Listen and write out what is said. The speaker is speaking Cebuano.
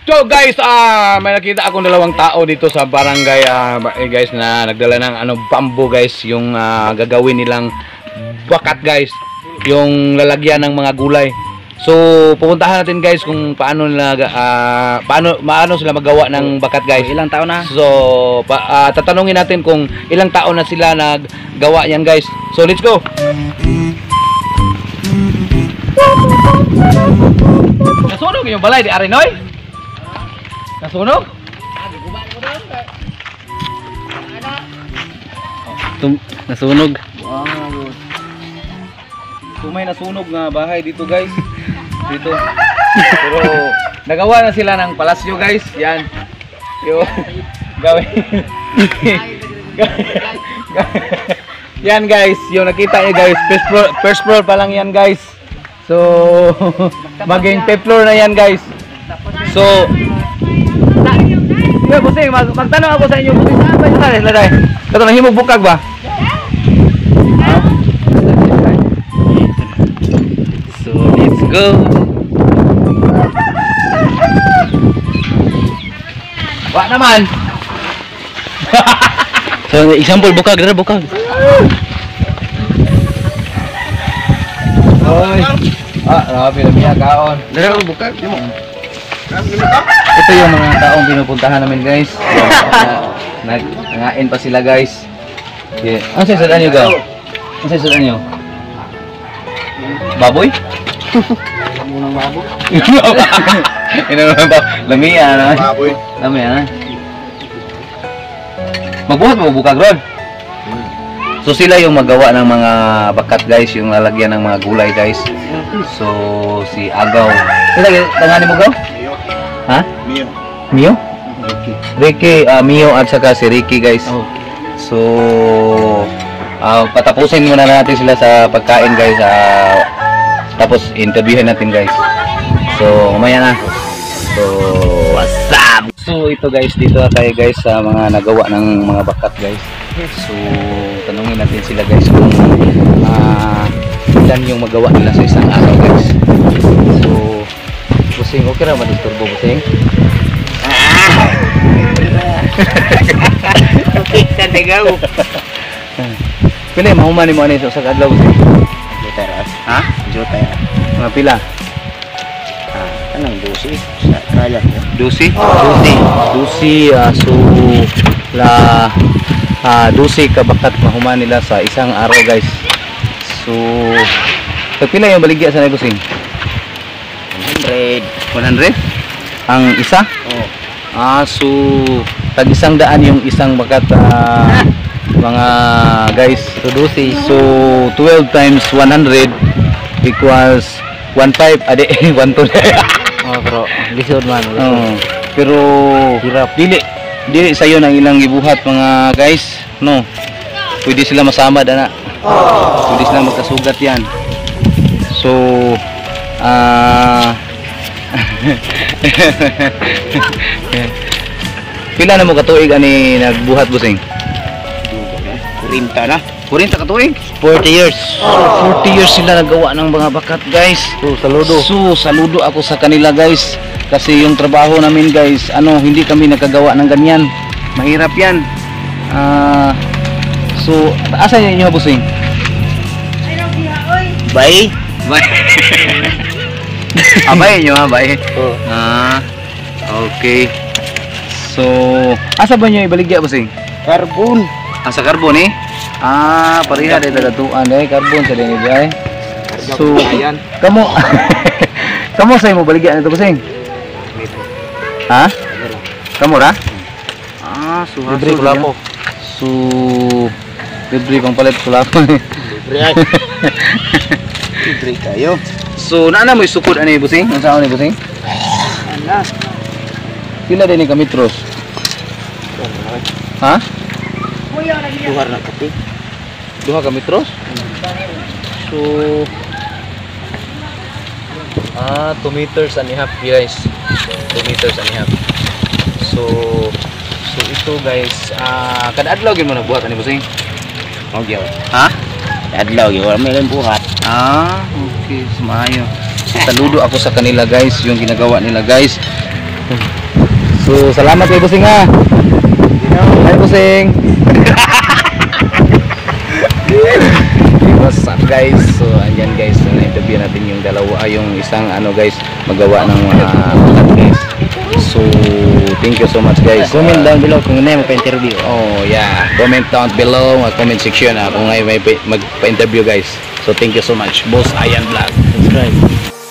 So guys, may nakita akong dalawang tao dito sa barangay, guys, na nagdala ng ano, bamboo, guys, yung gagawin nilang bakat, guys, yung lalagyan ng mga gulay. So pupuntahan natin, guys, kung paano nila paano maano sila magawa ng bakat, guys. Ilang taon na? So tatanungin natin kung ilang taon na sila naggawa yan, guys. So let's go. Nasunog yung balay di Arinoy? Nasunog? Nasunog. Wow. So may nasunog nga bahay dito, guys. Dito. Pero nagawa na sila ng palasyo, guys. Yan. Yo. Gawin. Yan, guys, yung nakita niyo, guys, first floor pa lang yan, guys. So maging fifth floor na yan, guys. So yeah, busing, magtanong ako sa inyo, busing, saan ba yung laday? Kato nahimog bukag ba? So let's go. Wa naman. So example bukag, dara bukag. Oy. Ah, grabe lami kaon. Dara bukag. Ito yung mga taong pinupuntahan namin, guys. Nangain pa sila, guys. Yeah. Ano sa sudan nyo, gaw? Ano sa sudan nyo? Baboy? Munang baboy. Ino naman ba? Lami ano? Baboy. Lami ano? Magbuhat mo bukag ron. So sila yung magawa ng mga bakat, guys, yung lalagyan ng mga gulay, guys. So si Agaw. Ito tangani mo, Gaw? Mio. Ha? Mio. Mio? Ricky. Ricky, Mio at saka si Ricky, guys. Oh. So patapusin muna natin sila sa pagkain, guys. Tapos interviewin natin, guys. So mamaya na. So what's up? So ito, guys, dito na tayo, guys, sa mga nagawa ng mga bakat, guys. So tanungin natin sila, guys, kung ilan yung magawa nila sa isang araw, guys. So busing, okay ra madisturbo, busing? Pila mahuman nimo ani sa usa ka adlaw, busing? Jota. Ha? Jota. Mga pila? Anong 12? Sa kaya. 12? 12. 12, so la 12 ka bakat mahuman nila sa isang araw, guys. So pila yung baligya sa busing? 100. 100? Ang isa? Oh. Ah, so tag 100 yung isang bakat, mga guys. So 12. So 12 times 100 equals 15, ade 12. Oh, pero lisod man. Oh, pero Hirap. Dili sayo nang ilang gibuhat, mga guys, no. Pwede sila masamad ana. Pwede sila magkasugat yan. So pila na mo katuig ani nagbuhat, busing? 40 na. 40 katuig? 40 years. So 40 years sila nagawa ng mga bakat, guys. So saludo. So saludo ako sa kanila, guys. Kasi yung trabaho namin, guys, ano, hindi kami nakagawa ng ganyan. Mahirap yan. So asa inyo, busing? Bye. Bye. Abay inyo ha, bye. Oh. Ah, okay. So, asa ba niyo ibaligya, busing? Carbon. Asa carbon eh? Ah, pareha day tagatuan eh, carbon sa dinhi ay. So, Ayan. kamo kamo sa imo baligya nito, busing? Ha? Kamo ra? Ah, so Libre kulapo. So libre pang palit kulapo. Libre ay. Libre kayo. So naa mo isukod ani, busing? Unsa ani, busing? Ana. Pila din ni ka metros? Ha? Duha na kape. Duha ka metros? So 2 meters and a half, guys. 2 meters and a half. So ito, guys, kada adlaw gyud mo nagbuhat ani, busing? Okay. Ha? Adlaw gyud wala may buhat. Ah, okay, maayo. Saludo ako sa kanila, guys, yung ginagawa nila, guys. So, salamat kay Busing ha. Hi, Busing. Hey, what's up, guys? So, andyan guys, na-interview natin yung dalawa, ay, yung isang ano guys, magawa ng mga ulat, guys. So, thank you so much, guys. Comment down below kung ano pa-interview. Oh, yeah. Comment down below, mga comment section ah, kung may magpa-interview, guys. So, thank you so much. Boss Ayan Vlog. Subscribe.